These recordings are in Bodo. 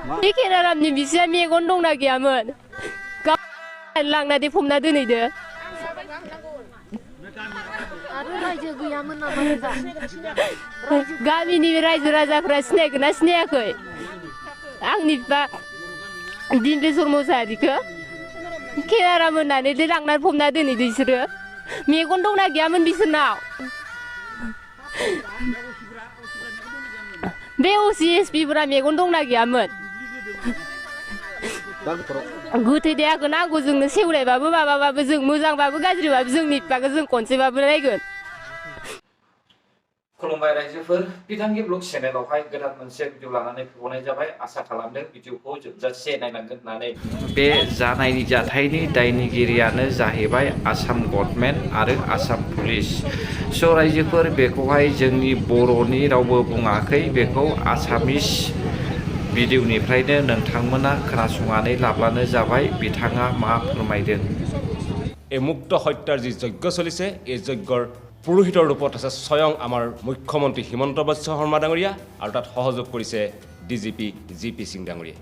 बे केनारामनि बिसिया मेगन दंना गैयामोन गाव लांनानै फबना दोनहैदो आरो रायजो गैयामोन नामा नोंसा? गामिनि रायजो राजाफ्रा सिनायगोन ना सिनायाखै आंनि बिफा दिम्लेश्वर मोसाहारिखौ केनाराम होननानै लांनानै फबना दोनहैदो बिसोरो मेगन दंना गैयामोन बिसोरनाव बे असि एसपिफोरा मेगन दंना गैयामोन गोथै देहाखौ नांगौ जोंनो सेवलायबाबो माबाबाबो जों मोजांबाबो गाज्रिबाबो जोंनि बिफाखौ जों खनसेबाबो नायगोन खुलुमबाय रायजोफोर बिथांखि ब्लग चेनेलावहाय गोदान मोनसे भिडिअ लानानै फैबावनाय जाबाय आसा खालामदों भिडिअखौ जोबजासे नायनांगोन होननानै बे जानायनि जाथायनि दायनिगिरियानो जाहैबाय आसाम गभर्नमेन्ट आरो आसाम पुलिस स' रायजोफोर बेखौहाय जोंनि बर'नि रावबो बुङाखै बेखौ आसामिस भिडिअनिफ्रायनो नोंथांमोना खोनासंनानै लाब्लानो जाबाय बिथाङा मा फोरमायदों এই মুক্ত হত্যাৰ যি যজ্ঞ চলিছে এই যজ্ঞৰ পুৰোহিতৰ ৰূপত আছে স্বয়ং আমাৰ মুখ্যমন্ত্ৰী হিমন্ত বিশ্ব শৰ্মা ডাঙৰীয়া আৰু তাত সহযোগ কৰিছে ডিজিপি জিপি সিং ডাঙৰীয়া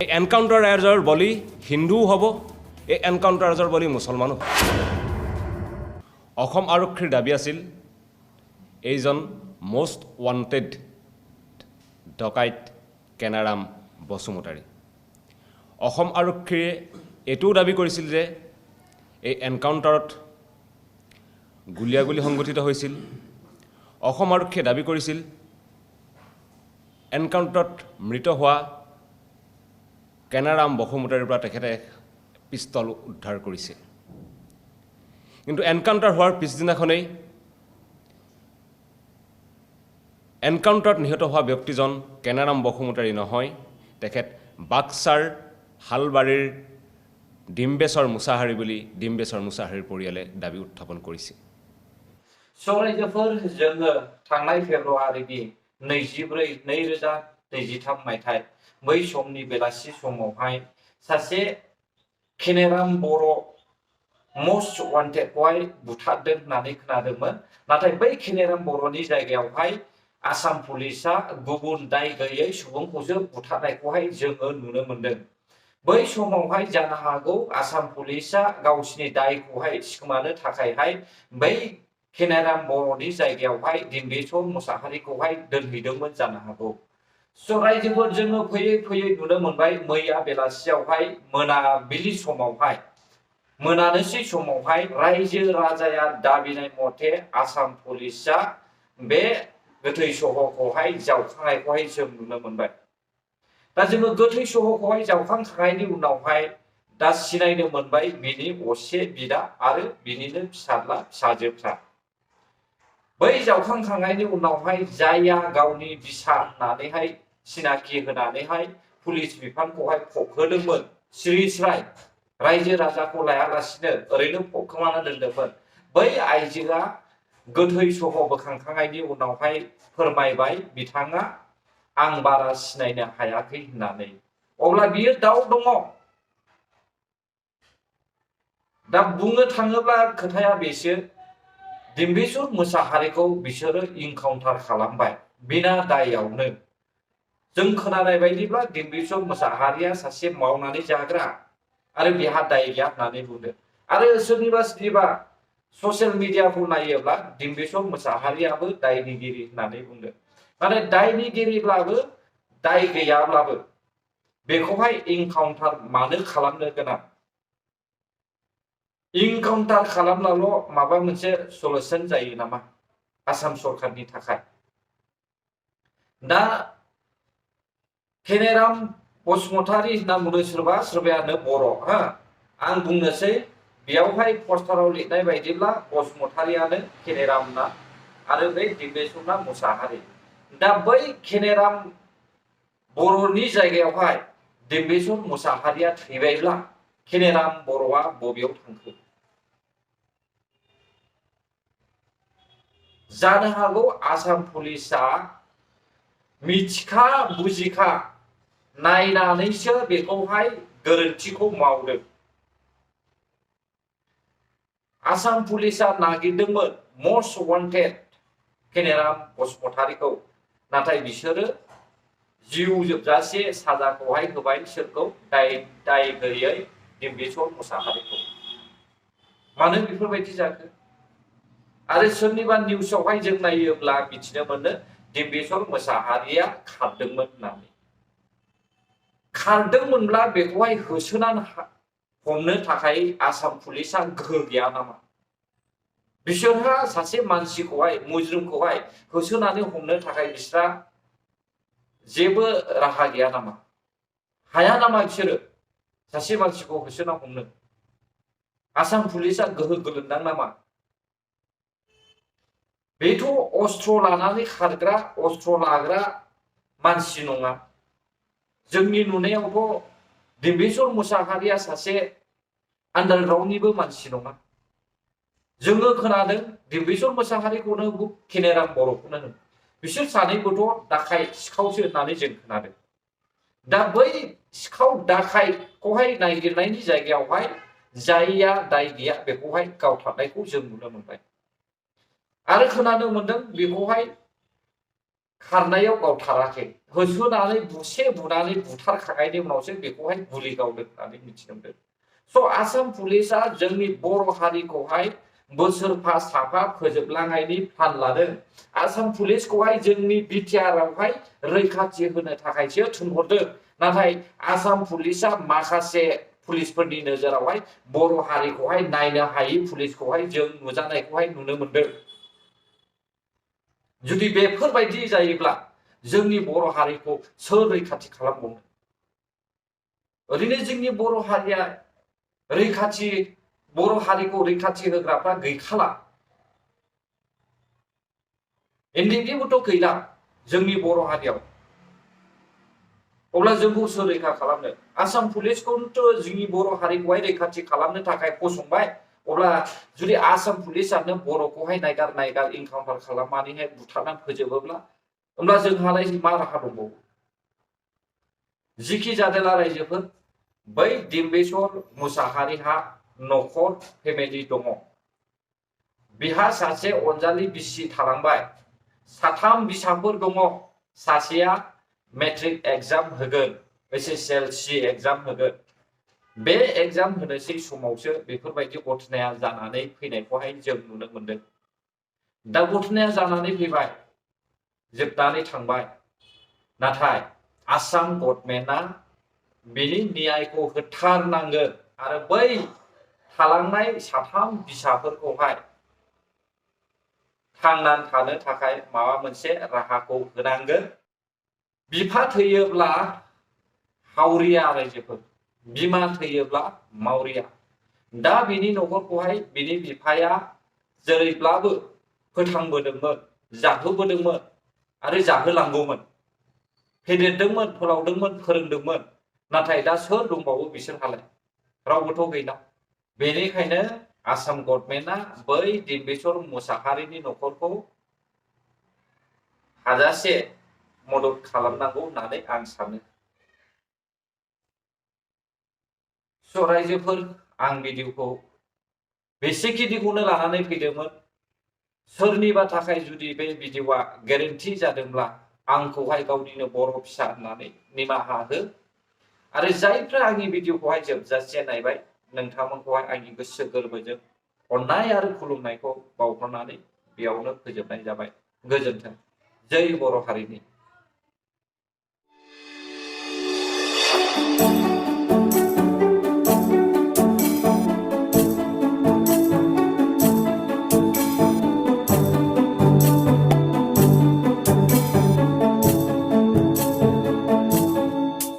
এই এনকাউণ্টাৰ ৰাইজৰ বলি হিন্দুও হ'ব এই এনকাউণ্টাৰ ৰাইজৰ বলি মুছলমানো অসম আৰক্ষীৰ দাবী আছিল এইজন মষ্ট ৱান্টেড ডকাইত কেনাৰাম বসুমতাৰী অসম আৰক্ষীয়ে এইটোও দাবী কৰিছিল যে এই এনকাউণ্টাৰত গুলিয়াগুলি সংঘটিত হৈছিল অসম আৰক্ষীয়ে দাবী কৰিছিল এনকাউণ্টাৰত মৃত হোৱা কেনাৰাম বসুমতাৰীৰ পৰা তেখেতে পিস্তল উদ্ধাৰ কৰিছে কিন্তু এনকাউণ্টাৰ হোৱাৰ পিছদিনাখনেই এনকাউণ্টাৰত নিহত হোৱা ব্যক্তিজন কেনাৰাম বসুমতাৰী নহয় তেখেত বাক্সাৰ হালবাৰীৰ ডিম্বেশ্বৰ মুছাহাৰী বুলি ডিম্বেশ্বৰ মুছাহাৰীৰ পৰিয়ালে দাবী উত্থাপন কৰিছে रायजोफोर जोङो थांनाय फेब्रुवारिनि 24/2023 मायथाइ बै समनि बेलासि समावहाय सासे केनाराम बर' मस्ट वान्टेडखौहाय बुथारदों होननानै खोनादोंमोन नाथाय बै केनाराम बर'नि जायगायावहाय आसाम पुलिसा गुबुन दाय गैयै सुबुंखौसो बुथारनायखौहाय जोङो नुनो मोनदों बै समावहाय जानो हागौ आसाम पुलिसा गावसिनि दायखौहाय सिखोमानो थाखायहाय बै केनाराम बर'नि जायगायावहाय डिम्बेश्वर मुसाहारिखौहाय दोनहैदोंमोन जानो हागौ स' रायजोफोर जोङो फैयै फैयै नुनो मोनबाय मैया बेलासियावहाय मोनाबिलि समावहाय मोनानोसै समावहाय रायजो राजाया दाबिनाय मथे आसाम पुलिसा बे गोथै सहखौहाय जावखांनायखौहाय जों नुनो मोनबाय दा जोङो गोथै सहखौहाय जावखांखांनायनि उनावहाय दा सिनायनो मोनबाय बिनि असे बिदा आरो बिनिनो फिसाज्ला फिसाजोफ्रा बै जावखांखांनायनि उनावहाय जाया गावनि बिसा होननानैहाय सिनाखि होनानैहाय पुलिस बिफानखौहाय फबहोदोंमोन सिरि स्राय रायजो राजाखौ लायालासिनो ओरैनो फबखोमाना दोनदोंमोन बै आइजोआ गोथै सह बोखांखांनायनि उनावहाय फोरमायबाय बिथाङा आं बारा सिनायनो हायाखै होननानै अब्ला बियो दाउ दङ दा बुंनो थाङोब्ला खोथाया बेसो डिम्बेश्वर मुसाहारिखौ बिसोरो इनकाउन्टार खालामबाय बिना दायावनो जों खोनानाय बायदिब्ला डिम्बेश्वर मुसाहारिया सासे मावनानै जाग्रा आरो बिहा दाय गैया होननानै बुंदों आरो सोरनिबा सोरनिबा ससियेल मिडियाखौ नायोब्ला डिम्बेश्वर मुसाहारियाबो दायनिगिरि होननानै बुंदों नाथाय दायनिगिरिब्लाबो दाय गैयाब्लाबो बेखौहाय इनकाउन्टार मानो खालामनो गोनां इनकाउन्टार खालामब्लाल' माबा मोनसे सलुसन जायो नामा आसाम सरकारनि थाखाय दा केनाराम बसुमतारी होनना बुंदों सोरबा सोरबायानो बर' हा आं बुंनोसै बेयावहाय पस्टाराव लिरनाय बायदिब्ला बसुमतारीयानो केनारामना आरो बे डिम्बेश्वर मुसाहारि दा बै केनाराम बर'नि जायगायावहाय डिम्बेश्वर मुसाहारिया थैबायब्ला केनाराम बर'आ बबेयाव थांखो जानो हागौ आसाम पुलिसा मिथिखा बुजिखा नायनानैसो बेखौहाय गोरोन्थिखौ मावदों आसाम पुलिसा नागिरदोंमोन मस्ट वान्टेड केनाराम बसुमतारीखौ नाथाय बिसोरो जिउ जोबजासे साजाखौहाय होबाय सोरखौ दाय गैयै डिम्बेश्वर मुसाहारिखौ। मानो बेफोरबायदि जाखो? आरो सोरनिबा निउसावहाय जों नायोब्ला मिथिनो मोनो डिम्बेश्वर मुसाहारिया खारदोंमोन होननानै। खारदोंमोनब्ला बेखौहाय होसोनानै हमनो थाखाय आसाम पुलिसा गोहो गैया नामा? बिसोरहा सासे मानसिखौहाय मुज्रिमखौहाय होसोनानै हमनो थाखाय बिस्रा जेबो राहा गैया नामा? हाया नामा बिसोरो सासे मानसिखौ होसोना हमनो? आसाम पुलिसा गोहो गोलोन्दां नामा? बेथ' अस्त्र लानानै खारग्रा अस्त्र लाग्रा मानसि नङा। जोंनि नुनायावथ' डिम्बेश्वर मुसाहारिया सासे आन्डारग्राउन्डनिबो मानसि नङा। जोङो खोनादों डिम्बेश्वर मुसाहारिखौनो केनेराम बर'खौनो होन, बिसोर सानैबोथ' दाखाय सिखावसो होननानै जों खोनादों। दा बै सिखाव दाखायखौहाय नागिरनायनि जायगायावहाय जायया दाय गैया बेखौहाय गावथारनायखौ जों नुनो मोनबाय। आरो खोनानो मोनदों बेखौहाय खारनायाव गावथाराखै, होसोनानै बुनानै बुथारखांनायनि उनावसो बेखौहाय गुलि गावदों होननानै मिथिनो मोनदों। स' आसाम पुलिसा जोंनि बर' हारिखौहाय बोसोरफा साफा फोजोबलांनायनि प्लान लादों। आसाम पुलिसखौहाय जोंनि बिटिआरआवहाय रैखाथि होनो थाखायसो थिनहरदों। नाथाय आसाम पुलिसा माखासे पुलिसफोरनि नोजोरावहाय बर' हारिखौहाय नायनो हायि पुलिसखौहाय जों नुजानायखौहाय नुनो मोनदों। जुदि बेफोरबायदि जायोब्ला जोंनि बर' हारिखौ सोर रैखाथि खालामबावनो? ओरैनो जोंनि बर' हारिया बर' हारिखौ रैखाथि होग्राफ्रा गैखाला। एनडिएफबिबोथ' गैला जोंनि बर' हारियाव। अब्ला जोंखौ सोर रैखा खालामनो? आसाम पुलिसखौथ' जोंनि बर' हारिखौहाय रैखाथि खालामनो थाखाय फसंबाय। अब्ला जुदि आसाम पुलिसानो बर'खौहाय नायगार इनकाउन्टार खालामनानैहाय बुथारनानै फोजोबोब्ला होमब्ला जोंहालाय मा राहा दंबावो? जिखि जादोला रायजोफोर, बै डिम्बेश्वर मुसाहारिहा न'खर फेमिलि दङ। बिहा सासे अनजालि बिसि थालांबाय, 3 बिसाफोर दङ। सासेया मेट्रिक एग्जाम होगोन, SSLC एग्जाम होगोन। बे एग्जाम होनोसै समावसो बेफोरबायदि घटनाया जानानै फैनायखौहाय जों नुनो मोनदों। दा घटनाया जानानै फैबाय, जोबनानै थांबाय। नाथाय आसाम गभर्नमेन्टआ बेनि न्यायखौ होथारनांगोन आरो बै थालांनाय 3 बिसाफोरखौहाय थांनानै थानो थाखाय माबा मोनसे राहाखौ होनांगोन। बिफा थैयोब्ला हावरिया रायजोफोर, बिमा थैयोब्ला मावरिया। दा बिनि न'खरखौहाय बिनि बिफाया जेरैब्लाबो फोथांबोदोंमोन, जाहोबोदोंमोन आरो जाहोलांगौमोन। फेदेरदोंमोन, फोलावदोंमोन, फोरोंदोंमोन। नाथाय दा सोर दंबावो बिसोरहालाय? रावबोथ' गैला। बेनिखायनो आसाम गभर्नमेन्टआ बै डिम्बेश्वर मुसाहारिनि न'खरखौ हाजासे मदद खालामनांगौ होननानै आं सानो। स' रायजोफोर, आं भिडिअखौ बेसेखिनिखौनो लानानै फैदोंमोन। सोरनिबा थाखाय जुदि बे भिडिअआ गोरोन्थि जादोंब्ला आंखौहाय गावनिनो बर' फिसा होननानै निमाहा हो। आरो जायफ्रा आंनि भिडिअखौहाय जोबजासे नायबाय, नोंथांमोनखौहाय आंनि गोसो गोरबोजों अननाय आरो खुलुमनायखौ बावहरनानै बेयावनो फोजोबनाय जाबाय। गोजोन्थों। जै बर' हारिनि।